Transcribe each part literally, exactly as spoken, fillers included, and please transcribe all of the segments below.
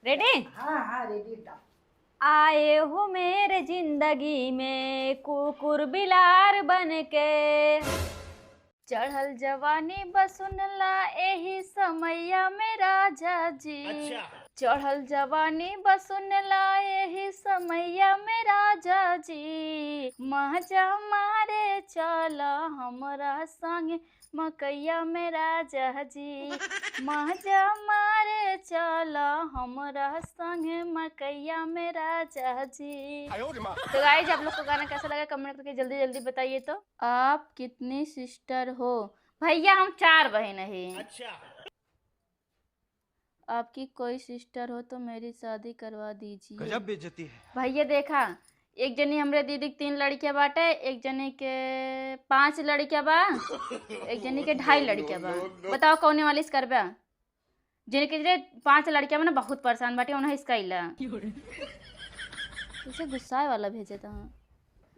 Ready? हाँ, हाँ, ready था। आए हो मेरे जिंदगी में कुकुर बिलार बन के। चढ़ल जवानी बसुनला एही समैया में राजा जी। अच्छा। चढ़ल जवानी बसुनला एही समैया में राजा जी। मजा मारे चल हमरा संग मकैया में राजा जी, मजा मारे चल हमरा संग मकैया में राजा जी। तो गाइस, आप लोग को गाना कैसा लगा, कमेंट करके जल्दी जल्दी बताइए। तो आप कितनी सिस्टर हो? भैया, हम चार बहन हैं। अच्छा। आपकी कोई सिस्टर हो तो मेरी शादी करवा दीजिए। गजब बेइज्जती है। भैया देखा, एक जनी हमरे दीदी के तीन लड़किया बाटे, एक जनी के पांच लड़किया बा, एक जनी के ढाई लड़किया बा। बताओ कौने वाली से करबा? जिनके जे पांच लड़किया बा ना, बहुत परेशान बाटे, उन्हें इसका इला। इसे गुस्साए वाला भेजे तो।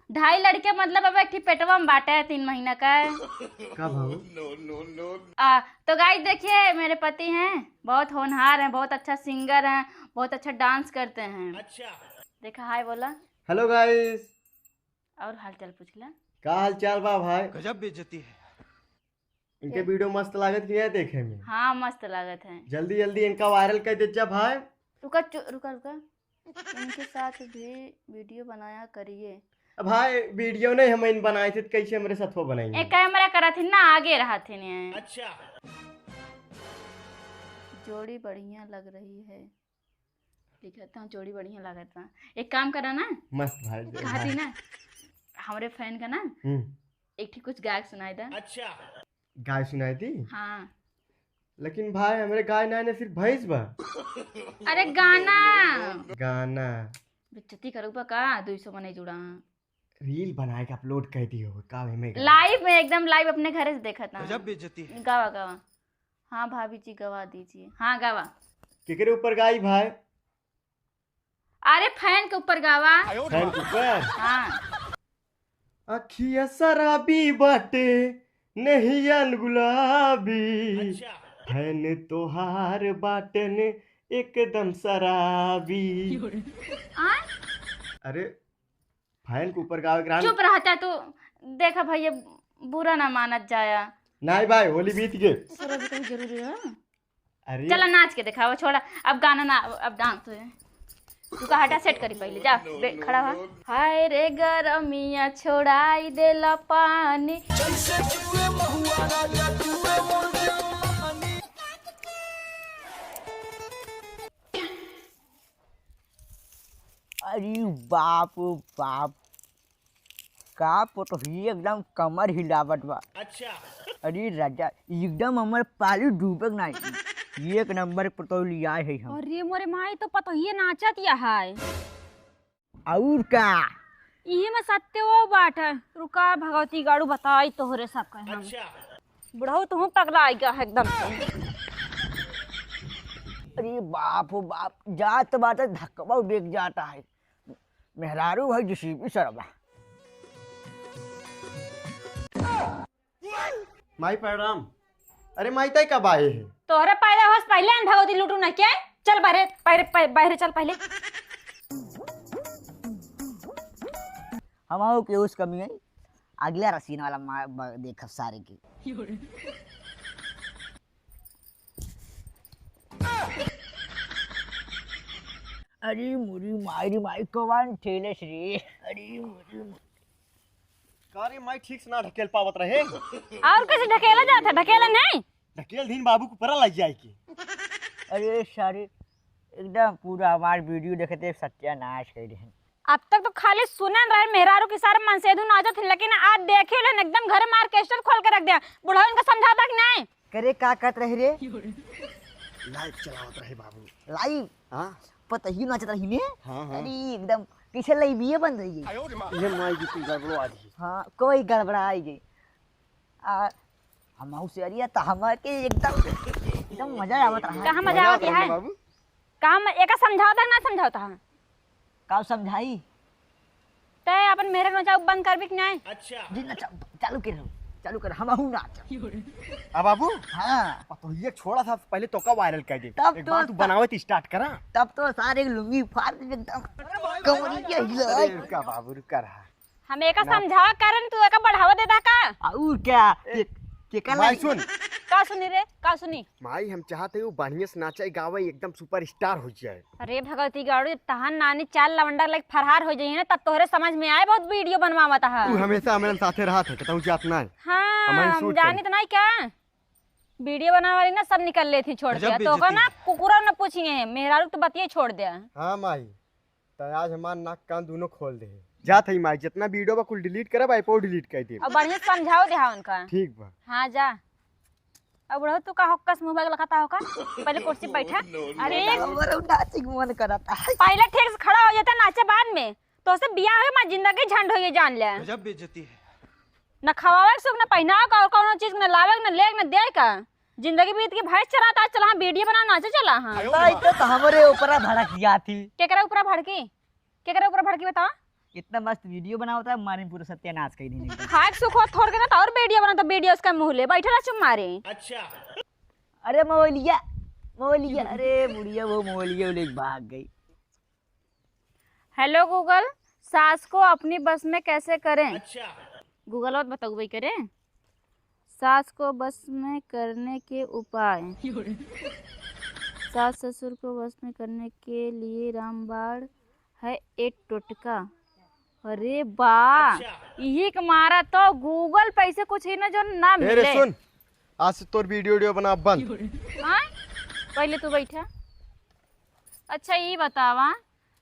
ढाई लड़के मतलब अब एक ठी पेटवा में बाटे तीन महीना का। का भाऊ? आ, तो गाइस देखिए, मेरे पति हैं, बहुत होनहार हैं, बहुत अच्छा सिंगर हैं, बहुत अच्छा डांस करते हैं। अच्छा। देखा, हाय बोला। Hello guys. और हालचाल पूछ ला। का हालचाल बा भाई? गजब बेइज्जती है। इनके वीडियो मस्त लागत कि नहीं देखे में? हाँ, मस्त लागत है। जल्दी जल्दी इनका वायरल कर दे जा भाई। रुका, चु-, रुका, रुका। इनके साथ भी वीडियो बनाया करिए। अब भाई, वीडियो नहीं हम इन बनाए थे, तो कैसे हमरे साथ वो बनाएंगे? ए, कैमरा करत हिन ना, आगे रहत हिन ये। अच्छा। जोड़ी बढ़िया लग रही है। लिखत हूँ, जोड़ी बढ़िया लागत बा। एक काम करा ना। मस्त भाई, दे कहा भाई। थी ना, हमरे फैन का ना, हम्म। एक ठी कुछ गायक सुनाई दा। अच्छा। गाय सुनाई दी? हाँ। लेकिन भाई, हमरे गाय ना, ना सिर्फ भैंस बा। अरे गाना। गाना। बेइज्जती करो बा का? दो सौ में नहीं जुड़ा। रील बनाए के अपलोड कर दियो, का एमे गाना? लाइव में, एकदम लाइव अपने घरे से देखत ना। गजब बेइज्जती है। गावा, गावा। हाँ भाभी जी, गवा दीजिए। हाँ, गावा। केकरे ऊपर गाई भाई? अरे, फैन के ऊपर गावा। फैन के ऊपर? हाँ। अखिया शराबी बाटे, नहिया गुलाबी। अच्छा। फैन तोहार बाटन एकदम शराबी। आय? अरे, फैन के ऊपर गावे के रहन। चुप रहता तू। देखा भैया, बुरा ना मानत जाया। नहीं भाई, होली बीत गए। सर, अभी तो जरूरी है। अरे। चला नाच के दिखावा, छोड़ा। अब गाना ना, अब, अब डांस है। तू का हटा, सेट करी पहले, जा, बे-, खड़ा हुआ। हाय रे गरमिया, छोड़ाई देला पानी। जैसे चुए महुआ राजा, चुए मोर जवानी। अरे बाप रे बाप, का पतोहिए एकदम कमर हिलावत बा। अच्छा। अरे राजा, एकदम हमर पाली डूबे के नाही। एक नंबर पतोह लिया है हम। अरे मोरे माई, तो पतोहिए नाचत या है। और का? इही में सत्य वो बात है। रुका भगवती गाड़ू बताई तोहरे सब कहे हम। अच्छा। बुढ़ऊ तू पगला आई गया है एकदम से। अरे बाप हो बाप, जात बात है, धक्कवा देख जाता है। मेहरारू है जेसीबी सरवा। माई प्रणाम। अरे माई, तै कब आए है? तोहरे पैदा होस पहले अन भगवती लूटू न के। चल बाहरे, बाहरे, बाहरे चल पहले। हम आओ के उस कमी है, अगला रसीन वाला मार ब-, देखब सारे की। अरे मोरी माई रे माई, कौन ठेलस रे? अरे मोरी माई। का रे माई, ठीक से ना ढकेल पावत रहे? और कैसे ढकेला जात है? ढकेला नहीं? ढकेल दीन बाबू को परा लग जाए के। अरे सारे, एकदम पूरा हमार वीडियो देखते सत्यानाश कर रहे हैं। अब तक तो खाली सुनन रहे मेहरारू के सारे मनसेधु नाचत हैं, लेकिन आज देखे लेन एकदम घर में ऑर्केस्ट्रा खोल के रख दिया। बुढ़ऊ इनका समझाता कि नहीं? करे का कहत रहे रे? लाइव चलावत रहे बाबू। लाइव? हाँ। पतोहियो नाचत रही ने? हाँ, हाँ। अरे एकदम पीछे लाइविये बंद रही है। ये माई की कोई गड़बड़ो आ गई। हाँ, कोई गड़बड़ा आई गई। आ, हम से अरिया त हमार के एकदम, एकदम मजा आवत रहा। कहाँ मजा आवत है? बाबू। कहाँ म-, एका समझावता है ना समझावता है? का समझाई? तै अपन मेहरा नचाऊ बंद करबी कि नहीं? अच्छा। जी नचाऊ, चालू कर रहो। चालू कर, हमहू नाच। अब बाबू, हाँ। पतोहिया छोड़ा था, पहले तोका viral कर दे। तब एक तो बार तू बनावे तो start करा। तब तो सारे लुंगी फाड़ दे एकदम। कमरिया हिला। अरे रुका बाबू, रुका रहा। हम एका ना। समझावा करन, तू एका बढ़ावा देता का? और क्या? ए, के, के कर भाई ले? सुन। का सुनी रे? का सुनी? माई, हम चाहत है वो बढ़िया से नाचे गावे, एकदम superstar हो जाए। अरे भगवती गाड़ू, जब तहार नानी चार लवंडा लग फरार हो जाइए ना, तब तोहरे समझ में आए बहुत video बनवावत है। तू हमेशा हमारे साथे रहत है, कहता हूँ जात ना है। हाँ, हमारी हम shoot जानित करी। नहीं क्या? Video बनावे वाली ना सब निकल लेती छोड़ गजब के। तो बेइज्जती। ओकर ना कुकुरा न पूछिए, मेहरारू तो बतिये छोड़ दे। हाँ माई, तो आज हमार नाक कान दोनों खोल दे। जात है माई, जितना video बा कुल delete करब, ऐपो delete कर देब। और बढ़िया से समझाओ दे हाँ उनका। ठीक बा। हाँ जा। अब बुढ़ऊ तू का होकस मुंह भाग लखता होका? पहले कुर्सी पे बैठा। अरे हमरो नाचे के मन करता। पहले ठीक से खड़ा हो जाता, नाचे बाद में। तोसे बियाह होई, माँ जिंदगी झंड होई, जान ले। गजब बेइज्जती है। न खवावे के सुख, न पहिनावे का, और कौनो चीज न लावे के, न ले के, न दे का। जिंदगी बीत के भैंस चराता, चला हाँ video बना, नाचे चला हाँ। नहीं तो, तो हमरे ऊपरा भड़क जाती। केकरे ऊपरा भड़की? केकरे ऊपरा भड़की बतावा? इतना मस्त video बनावता है, मारे पूरा सत्यानाश कर दी। खाए के सुख हो थोड़ के ना, तो और video बना, तो video उसका मुंह ले बैठे रह चुप मारे। अच्छा। अरे मौलिया, मौलिया, अरे बुढ़िया वो मौलिया वो लेके भाग गई। Hello Google, सास को अपनी बस में कैसे करें? अच्छा। Google होत बतउबे करे। सास को बस में करने के उपाय। सास ससुर को बस में करने के लिए रामबाण है एक टोटका। अरे बा, अच्छा। इही के मारा तो Google पे ऐसे कुछ ही ना जो ना ए रे मिले। सुन, आज से तोर video video बना बंद। हाँ? पहले तू बैठा। अच्छा, ई बतावा,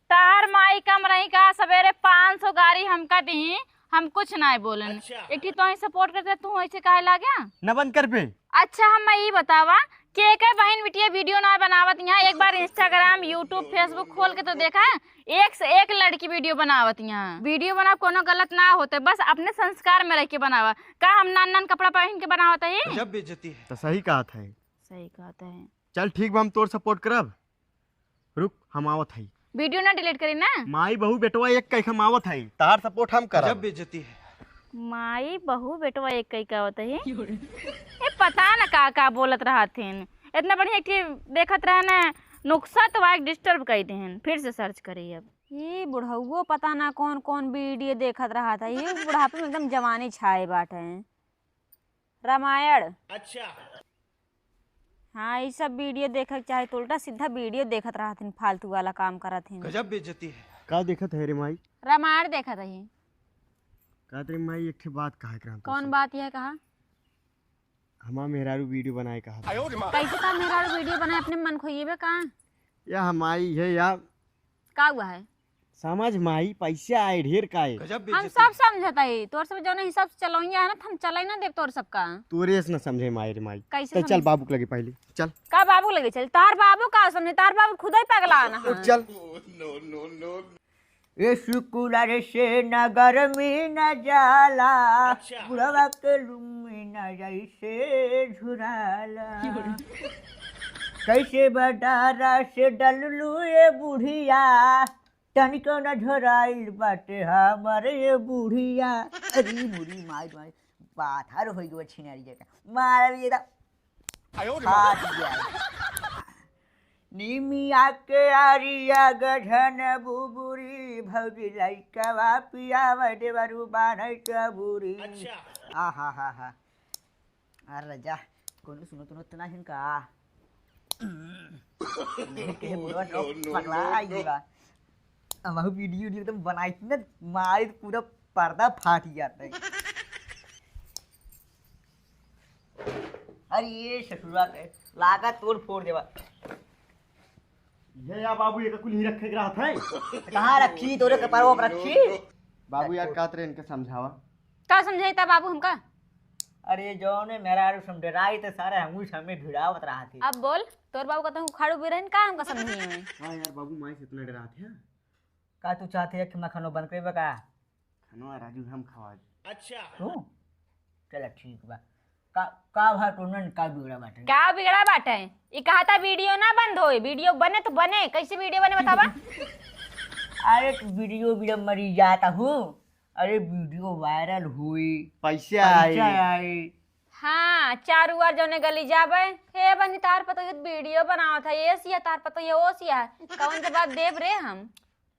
तार माई कम रही का? सवेरे पाँच सौ गारी हमका दिही, हम कुछ नाय बोलन। अच्छा। एक ठी तोही support करते, तू ऐसे काहे लाग्या? न बंद कर बे। अच्छा, हम ई बतावा, के के बहिन बिटिया video ना बनावत यहाँ, एक बार Instagram, YouTube, Facebook खोल के तो देखा, एक से एक लड़की video बनावत यहाँ। Video बना कोनो गलत ना होते, बस अपने संस्कार में रह के बनावा। का हम नान नान कपड़ा पहन के बनावत ही? गजब बेइज्जती है। तो सही कहत है। सही कहत है। चल ठीक बा, हम तोर support करब। रुक, हम आवत हई। Video ना delete करी ना। माई बहू बेटवा एक कई हम आवत हई, तार support हम करब। गजब बेइज्जती है। माई बहू बेटवा एक कई का आवत है। ए, पता न का का बोलत रहथिन। इतना बढ़िया एक ठे देखत रहे ना, नुक्सा तो वाइक disturb कई देहन। फिर से search करी अब। ई बुढ़उओ पता ना कौन कौन video देखत रहत है। ई बुढ़ापे में एकदम जवानी छाए बाटे। रामायण। अच्छा। हाँ, ई सब video देखे के चाही, तो उल्टा सीधा video देखत रहत हिन, फालतू वाला काम करत हिन। गजब बेइज्जती है। का देखत है रे माई? रामायण देखत रही। कहत रही माई, एक ठे बात कहे के रहन कौन तोसे। बात यह कहा? हमार मेहरारू video बनाए कहा था। कैसे का मेहरारू video बनाए, अपने मन खोइए बे का? या हमारी है या का हुआ है? समझ माई, पैसा आए ढेर का है। गजब हम बेइज्जती। सब समझत हई, तोर सब जौन हिसाब से चलौइया है ना, त हम चलई ना देब तोर सबका। तोरे से ना समझे माई रे माई। कैसे तो चल समझे? बाबू के लगे पहले, चल। का बाबू लगे चल? तार बाबू का समझे? तार बाबू खुदे पगला ना उठ है। चल। ए सुकुलर से न गर्मी न जाला, अच्छा। बुढ़वा के लुंगी न जैसे झुराला। कैसे बडारा से डललू ए बुढ़िया, तनिको न झोराइल बाटे हमर ये बुढ़िया। अरे मुरी माई माई, पाथर होइ गयो छिनरी जका। मार ये दा। आयो रे माँ। फाट गया। निमिया के आरिया गझन बुबुरी, भौजी लइकवा पियावे देवरू बान्है के बुरी। अच्छा। आहा हा हा। अरे जा, कोनो सुनत उनत ना हिन का? नहीं कहे बुढ़वा सब पगला आई बा। अब video video एकदम बनाई थी ना, मारी तो पूरा पर्दा फाट जाता है। अरे ये ससुरा के लागा तोड़ फोड़ देवा। ये या बाबू, ये कुल ही रखे के रहत है। कहाँ रखी? तोरे कपड़वा पर रखी। बाबू यार, कात रे इनके समझावा। का समझाई ता बाबू हमका? अरे जौने मेहरारू से हम डराई त सारे हमू से हमें भिड़ावत रहत ही। अब बोल, तोर बाबू का तो उखाड़ू भी रहन का हमका समझाई में? हाँ यार, बाबू माई से इतना डरात है। का तू चाहते है कि मैं खानो बंद करेबे का? खानो राजू हम खवा दे। अच्छा। तू? चला ठीक बा। का, का भा टोनन का बिगड़ा बाटे? का बिगड़ा बाटे? ई कहा था video ना बंद होए, video बने तो बने, कैसे video बने बतावा? अरे तू video video मरी जाता हूँ। अरे वीडियो वायरल हुई, पैसा पैसा आई। आई। हाँ, चारू ओर जौने गली जाबे, "हे बनी, तार पतोहिया त वीडियो बनावत है, ये सिया तार पतोहिया, वो सिया है।" कौन जवाब देब रे हम?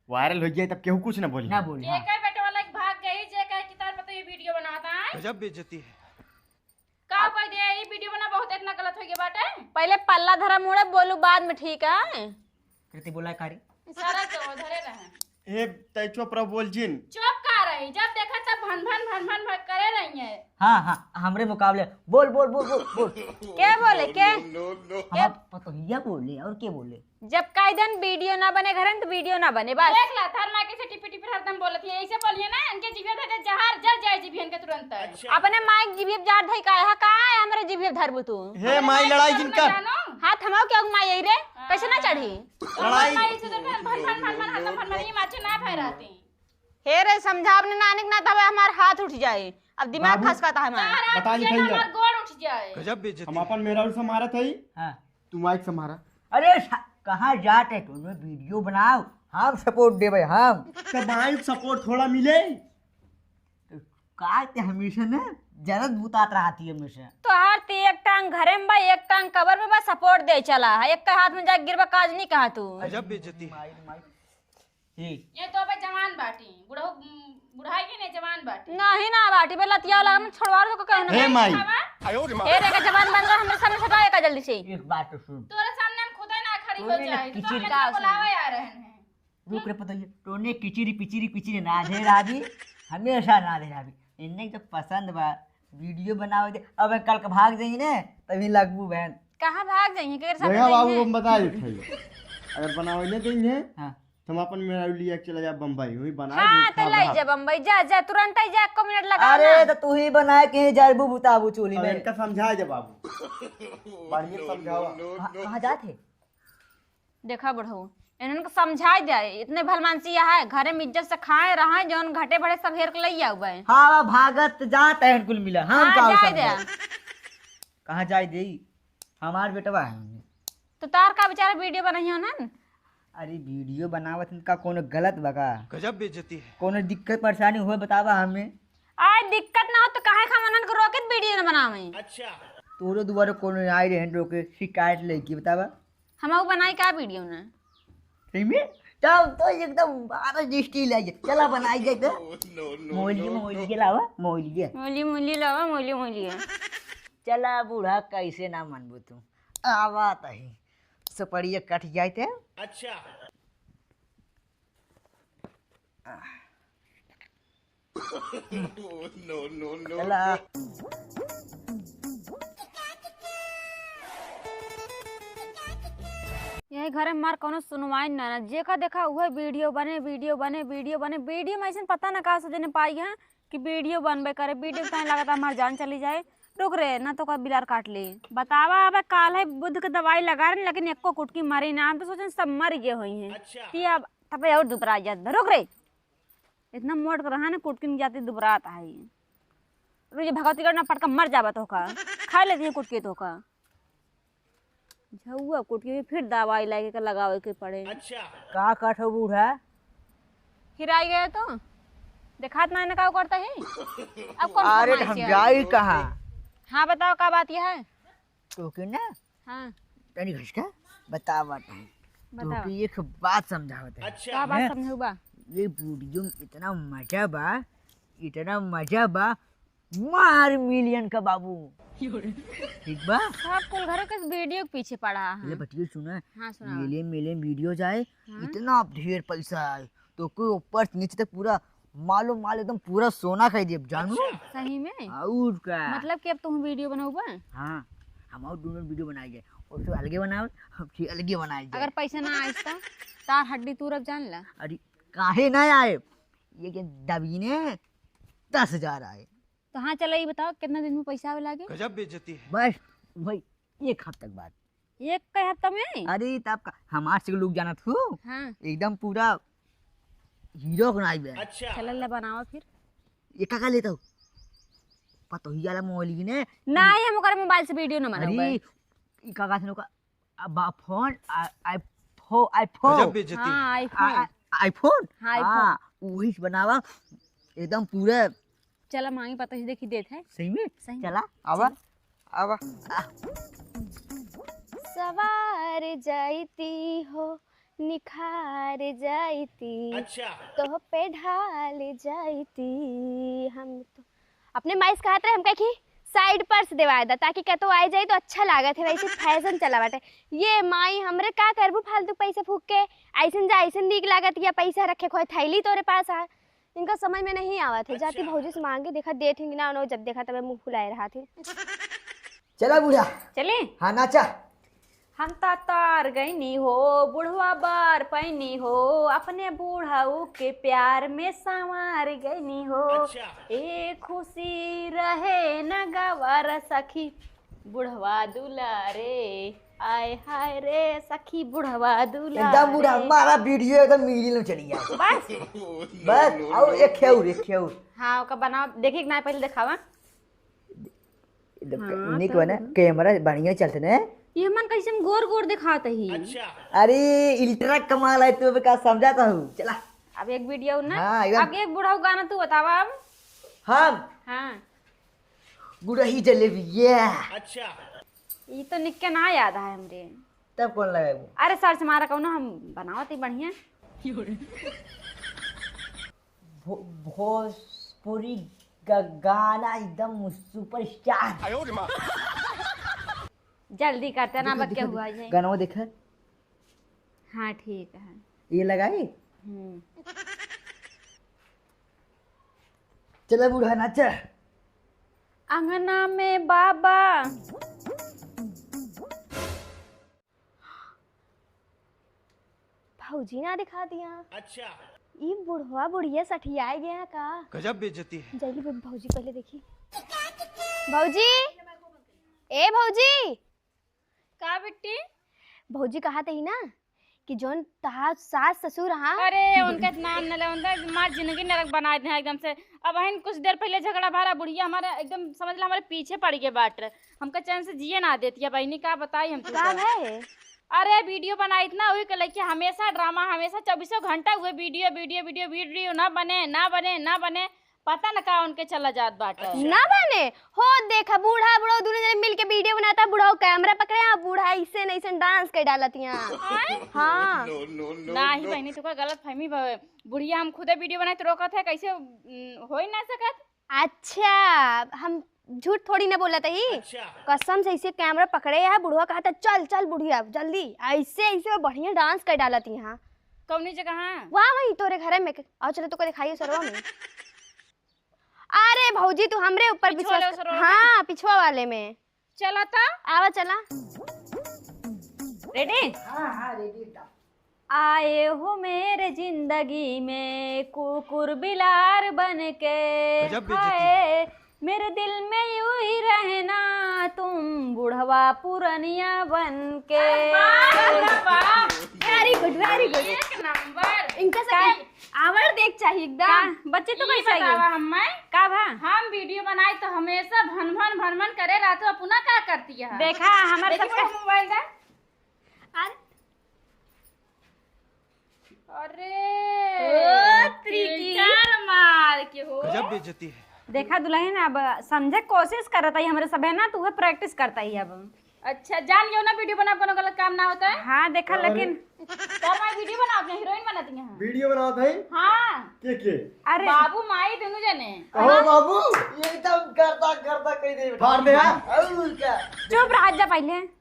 वायरल हो जाए तब केहू कुछ ना बोली। ना बोली, हाँ। जेकर बेटे वाला भाग गई, जे कहे कि तार पतोहिया वीडियो बनावत है। गजब बेइज्जती है। का कह दे, ई वीडियो बना बहुत इतना गलत हो गया बाटे। पहले पल्ला धरा मुड़े बोलू, बाद में ठीक है। कृति बोला कारी। इशारा के वो धरे रहे। हे, तै चुप रह, बोल जिन। चुप का रही, जब देखा तब भन भन भन भन भन करे रही है। हाँ, हाँ, हमरे मुकाबले। बोल, बोल, बोल, बोल, बोल। के बोले, के? हमार पतोहिया बोले, और के बोले? जब कई दिन वीडियो ना बने घरे में, तो वीडियो ना बने, बस। देख ला, थार माई कैसे टिपी टिपी हरदम बोलत है, ऐसे बोलिए ना, इनके जीभिया धर दे, जहर जर जाए जीभियन के तुरंत। अच्छा। अपने माई के जीभिया जहर धई का है, का है हमरे जीभिया धरबू तू? हे माई, लड़ाई जिन कर। जानू? हाथ हमाओ क्या माई यही रे, कैसे ना चढ़ी? लड़ाई। माई से तो भन भन भन भन हरदम भन भन, ये माचे ना भय रहती। हे रे, समझा अपने नानी के, ना तब हमार हाथ उठ जाए। अब दिमाग बाबू, खसकाता है हमार। तार बता दी ये भैया। हमार गोड़ उठ जाए। गजब बेइज्जती हम है। अपन मेहरारू से मारत है, हाँ। तू माइक से मारा। अरे सा-, कहाँ जात है तू? वीडियो बनाओ, हम सपोर्ट देबे हम। तो माइक सपोर्ट थोड़ा मिले। तो का ते हमेशा ने जरत बुतात रहती है हमेशा। तोहार ते एक टांग घरे में बा, एक टांग कबर में बा, सपोर्ट दे चला है। एक का हाथ में जाके गिरबा, काज नहीं कहा तू। गजब बेइज्जती है। Mike, mike. ठीक। ये तो अबे जवान बाटी, बुढ़ऊ, बुढ़ाई के ने जवान बाटी। नहीं ना बाटी, बे लतिया वाला हम छोड़वा लो, कहना हे नहीं। माई। खावा? हे रे, का जवान बन रहा, हमरे सामने से हटाए का जल्दी से। एक बात तो सुन। तोरे सामने हम खुदे ना खड़ी हो तूने ना जाए, तो किचिर हम का बुलावे सुन। आ रहे हैं। रुक रे, पता ये, तूने किचिरी पिचिरी पिचिरी ना दे रावी, हमेशा ना दे रावी। इन्हें तो पसंद बा, वीडियो बनावे दे। अब कल के भाग जाई ने, तभी लगबू बहन। कहाँ भाग जाई? केकर साथ भैया जाई बाबू, है? हम बता देते हैं, अगर बनावे ले देंगे, हाँ। तुम अपन मेहरारू लिया के चला जा बम्बई, वहीं बनाए हाँ, दे, तो खा ले रहा। जा बम्बई, जा, जा, तुरंत ही जा, एको मिनट लगा अरे, ना। तो तू ही बनाए के ही जाबू बुताबू चूल्ही अब में। इनका समझा जा बाबू। बढ़िया समझावा। कहाँ, कहाँ जात है? देखा बुढ़ऊ, इन्हन को समझाई दे, इतने भलमानसी यहाँ है, घरे में इज्जत से खाए रहे, जौन घटे बढ़े सब हेर के लई आउबे। हाँ, भागत जात है कुल मिला, हम हाँ, का जाए दे। समझाए? कहाँ जाए दे? हमार बेटवा है। तो तार का बेचारा वीडियो बनाई हो ना? अरे वीडियो बनावत इनका कोनो गलत बा का? गजब बेइज्जती है। कोनो दिक्कत परेशानी होए बतावा हमें। आए दिक्कत ना हो तो काहे का मनन को रोके वीडियो ना बनावे? अच्छा। तोरो दुआरे कोनो आई रहे रोके शिकायत लेके बतावा। हम वो बनाई का वीडियो ना? सही में? तब तो एकदम बारह दृष्टि ले जा। चला बनाई जाए तो। मोलिया, मोलिया लावा, मोलिया। मोलिया, मोलिया लावा, मोलिया, मोलिया। चला बूढ़ा, कैसे ना मनबू तू? आवा तही। सुपड़िया कट जाए थे। अच्छा। No, no, no, चला। No। यही घरे में हमार कौनो सुनवाई ना, ना। जेका देखा उहे वीडियो बने, वीडियो बने, वीडियो बने। वीडियो में ऐसे पता ना का सजने पाई है कि वीडियो बनबे करे, वीडियो के ताईं लागत हमार जान चली जाए। रुक रे, ना तो का बिलार काट ले। बतावा, अब काल है बुध के दवाई लगा रहे, लेकिन एको कुटकी मरी ना। हम तो सोचें सब मर गए हुई हैं। अच्छा। कि अब तबे और दुबरा जात बा। रुक रे, इतना मोट के रहा ना, कुटकी में जाती दुबरात आई। रुक, ये भगवती का ना पटका मर जाबा तोहका, खा लेती है कुटकी तोहका। झउआ कुटकी में फिर दवाई लाके के लगावे के पड़े। अच्छा। का कहत हो बूढ़ा? हिराई गए तो देखात ना, ना का करता है। अब कौन अरे फरमाइश हम है? जाई कहाँ? हाँ बताओ का बात यह है? तोके ना हाँ। तनी घसका बतावत है। बताओ। तोके एक बात समझावत है। अच्छा। का बात हैं? समझाऊ बा? ये वीडियो में इतना मजा बा, इतना मजा बा, मार मिलियन का बाबू। ठीक बा? सब कुल घरे के वीडियो के पीछे पड़ा है। ले बतियो सुना। हाँ, सुनाओ। मिलियन, मिलियन वीडियो जाए, हाँ। इतना ढेर पैसा आए, तोके ऊपर से नीचे तक पूरा मालो माल एकदम पूरा सोना खाई देब, जानू। अच्छा। सही में? और का? मतलब कि अब तुम वीडियो बनाउबा? हाँ, हम और दोनों वीडियो बनाई जाए, और फिर अलगे बनाओ, हम फिर अलगे बनाई जाए। अगर पैसा ना आइस तो तार हड्डी तूरब जान ला। अरे काहे ना आए, ये के दबीने दस हजार आए। तो हाँ चलो ये बताओ कितना दिन में पैसा आवे लागे? गजब बेइज्जती है। बस वही एक हफ्ते के बाद। एक के हफ्ता में? अरे, तब का, हमार से लोग जानत हो? हाँ। एकदम पूरा हीरो बनाई बे। अच्छा। चलल ला बनावा फिर। ये का, का लेता हो? पतोहिया वाला मोबाइल की ने? नहीं, हम ओकर मोबाइल से वीडियो ना बनाऊ अरे, बे। ई का, का से का, अब फोन, आ, आईफो-, आईफो। गजब बेइज्जती। हाँ, आईफोन। आ, आ, आईफोन? हाँ, आईफोन। हाँ, वही से बनावा। एकदम पूरा। चला मांगी पता ही देखी देत है। सही में? सही में। चला, आवा, चल। आवा। आ। सवार जाइती हो, निखार जाइती, अच्छा। तोह पे ढाल जाइती। हम तो अपने माई से कहत रहे, हम कहे कि side purse देवाए दा, ताकि कतो आई जाई तो अच्छा लागत है, वैसे fashion चला बाटे। ये माई हमरे का करबू फालतू पैसे फूक के, ऐसन जा ऐसन नीक लागत या पैसा रखे खोए थैली तोरे पास आ। इनका समझ में नहीं आवत है। जाती अच्छा। भौजी से मांगे, देखा देत ही ना, उन्हों जब देखा तबे मुंह फुलाए रहा थी। चला बूढ़ा। चले? हाँ, नाचा। हम तो तार गईनी हो, बुढ़वा बार पैनी हो, अपने बुढ़ऊ के प्यार में संवार गईनी हो। अच्छा। ए खुशी रहे न गवर सखी, बुढ़वा दुलारे, आय हाय रे सखी, बुढ़वा दुलारे। एकदम बूढ़ा, मारा video एकदम मिडिल में चली गया। बस? बस, और एक है और, एक है और। हाँ, ओका बनाओ, देखी कि ना, पहले दिखावा। एकदम हाँ, निक तो बना, है। Camera बढ़िया चलते ने। ये मन कैसे हम गोर गोर दिखाते ही। अच्छा। अरे, ultra कमाल है, तू का समझाता हूँ। चला। अब एक video ना। हाँ, एकदम। अब एक बुढ़ऊ गाना तू बतावा अब। हम? हाँ। गुड़ही जलेबिया। अच्छा। ये तो निक के ना याद है हमरे। तब कौन लगाएगो? अरे, search मारा कौनो, हम बनावत ही बढ़िया। भो-, भोजपुरी ग-, गाना एकदम superstar। आयो रे माँ। जल्दी करते ना, देखो, बच्चे देखो, हुआ जाए। गाना देखा? हाँ, ठीक है। ये लगाई? हम्म। चला बूढ़ा नाचा। अंगना में बाबा। भौजी ना दिखा दिया। अच्छा। ई बुढ़वा बुढ़िया सठियाए गया का? गजब बेइज्जती है। जल्दी बे-, भौजी पहले देखी। भौजी, ए भौजी। का बिट्टी? भौजी कहा तही ना कि जौन तहार सास ससुर हाँ। अरे, उनका नाम न ले, उनका हमार जिंदगी नरक बनाए दे एकदम से। अब हन कुछ देर पहले झगड़ा भरा, बुढ़िया हमारे एकदम समझ ला हमारे पीछे पड़ गए बाट। हमका चैन से जिए ना देती है बहनी, का बताई हम का तुमको। है? अरे, video बनाई इतना, वही के लेके हमेशा drama, हमेशा चौबीसों घंटा हुए video, video, video, video ना बने, ना बने, ना बने। पता न का उनके चला जात बाटे। अच्छा। ना बने हो, देखा बूढ़ा बुढ़ऊ दोनों जने मिल के video बनाता, बुढ़ऊ camera पकड़े, आ बूढ़ा ऐसे न ऐसे dance कर डालत यहाँ। आय? हाँ। No, no, no, ना ही no। बहनी, तुका गलत फहमी भवे। बुढ़िया हम खुदे video बनाए तो रोकत है, कैसे, उम, हो ही ना सकत। अच्छा, हम झूठ थोड़ी ना बोलत ही। अच्छा। कसम से ऐसे camera पकड़े है, बुढ़वा कहता, "चल, चल बुढ़िया, जल्दी।" ऐसे, ऐसे बढ़िया dance कर डालत यहाँ। कौनी जगह? वहाँ, वहीं तोरे घरे में। आओ चलो, तोके दिखाइयो सरवा में। अरे भौजी, तू हमरे ऊपर पिछवा विश्वास वाले कर, सरवा में? हाँ, पिछवा वाले में। चला तो। आवा, चला। Ready? हाँ, हाँ, ready एकदम। आए हो मेरे जिंदगी में कुकुर बिलार बन के, गजब बेइज्जती है। हाय, मेरे दिल में यूं ही रहना तुम बुढ़वा पुरनिया बन के। वाह, वाह, वाह। Very good, very good। एक नंबर। इनका से का? क्या award देख चाहिए एकदम। का? बच्चे तो ये कैसा ही बतावा है? हम मैं? का भा? हम video बनाए तो हमेशा भन भन भन भन करे रहते हो, अपना का करती है? देखा, हमारे देखी सबका मेरा mobile दे। अरे। अरे, ओ, tricky। Filter मार के हो। गजब बेइज्जती है। देखा दुल्हन, अब समझे कोशिश करत है हमरे सभे ना, तू है practice करत है अब। अच्छा, जान गयो ना, video बना, कोनो गलत काम ना होता है। हाँ, देखा, अरे। लेकिन तोर माई video बनावत है, heroine बनत है। Video बनावत है? हाँ। के, के? अरे। बाबू माई दोनों जने। कहो बाबू, ये एकदम गर्दा, गर्दा कह दे। फाड़ दे, हाँ। और क्या? चुप रह जा पहले।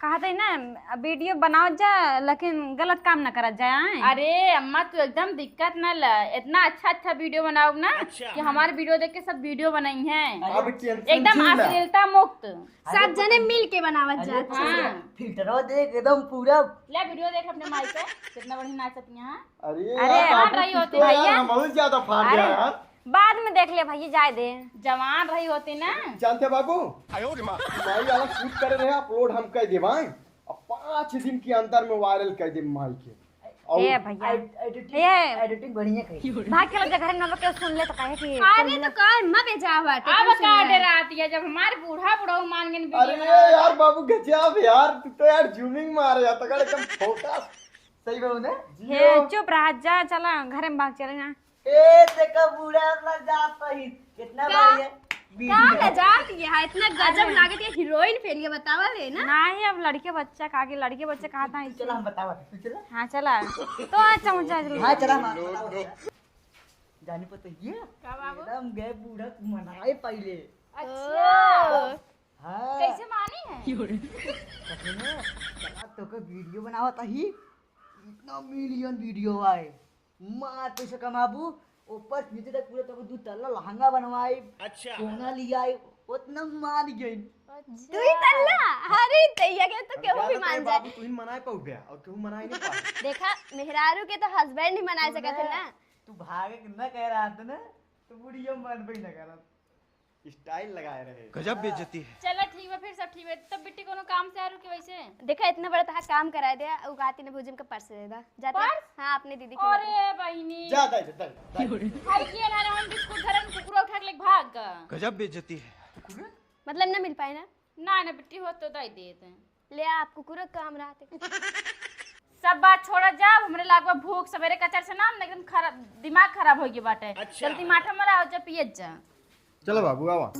कहत है ना, video बनावत जा, लेकिन गलत काम ना करत जाए, आए? अरे अम्मा, तू एकदम दिक्कत ना ल, इतना अच्छा अच्छा video बनाओ ना अच्छा। कि हमारे video देख के सब video बनाई हैं। अब tension एकदम झील। अश्लीलता मुक्त। अरे सब जने मिल के बनावत अरे जात। हाँ। Filter देख एकदम पूरा। ले video देख अपने माई के, कितना बढ़िया नाचत यहाँ। अरे अरे यार, यार, बाबू, रही तू होती तो यार भैया। हम बहुत ज्यादा फाड़ अरे। गया यार। बाद में देख ले भैया, जाए दे। जवान रही होती ना। जानते बाबू, आयो रे माँ। माई वाला shoot करे रहे, upload हम कर देवाएं। अब पाँच दिन के अंदर में viral कर दे माई के। और ए भैया। एड-, editing, ए। Editing बढ़िया करी। भाग के लग जा घर में, न लोग के सुन ले तो कहे कि अरे तो का अम्मा बेजा बाटे, अब कुछ का नहीं। डराती है, जब हमारे बूढ़ा बुढ़ऊ मान गए video अरे बनावे। यार बाबू गजब यार, तू तो यार zooming मारे यार, तगड़ एकदम focus। सही बाबू ने? हे, जियो। चुप रहा, जा, चला, घर में भाग चले ना। ए, देखा बूढ़ा अपना जात सही। कितना का? बढ़िया। का वीडियो। लजात ये है, इतना गजब अरे। लागत ये हीरोइन फेल ये बतावा ले ना। नाही, अब लड़के बच्चा का आगे, लड़के बच्चा कहाँ था तू चला, हम बतावा, तू चला। हाँ, चला। तो आज चमचा जरूर। हाँ, चला, हम बतावा। जानी पता ये? का बाबू? एकदम गए बूढ़ा मनाए पहले। अच्छा। ओ। हाँ। कैसे मानी है? सच में? चला, तो का वीडियो बनावा ताही। इतना मिलियन वीडियो आए। मार पैसा कमाबू, ऊपर से नीचे तक पूरा तब दू तल्ला लहंगा बनवाई, अच्छा। सोना लियाई, उतना मान गई। अच्छा। दुई तल्ला? अरे, तैया के तो अब केहू भी ज्यादा मान कहे जाए। बाबू, तू ही मनाए पाऊ गया और केहू मनाए नहीं पाए। देखा, मेहरारू के तो हस्बैंड ही मनाए तू सकत है ना, ना। तू भागे के ना कह रहा था ना, तो बुढ़िया मानबे ही ना करत। स्टाइल लगाए रहे। गजब बेइज्जती है। चला ठीक बा, फिर सब ठीक बा। तब बिट्टी कोनो काम से आ रुके वैसे? देखा, इतना बड़ा तहा काम कराए दे, उ कहती ने भौजी हमका पर्स दे दा। जाते पर्स? हाँ, अपने दीदी के अरे बहिनी। जा, दे दे, दे दे। अरे के ना हम बिस्कुट धरन कुकुर उठा के लेके भाग गा। गजब बेइज्जती है। मतलब ना मिल पाए ना? ना ना बिट्टी हो तो दे देते। ले आप कुकुर काम रहते। सब बात छोड़ा जा, हमरे लागवा भूख सवेरे कचर से ना एकदम खराब, दिमाग खराब हो गया बाटे। अच्छा। जल्दी माठा मरा और जा पियत जा। चलो बाबू, आवा।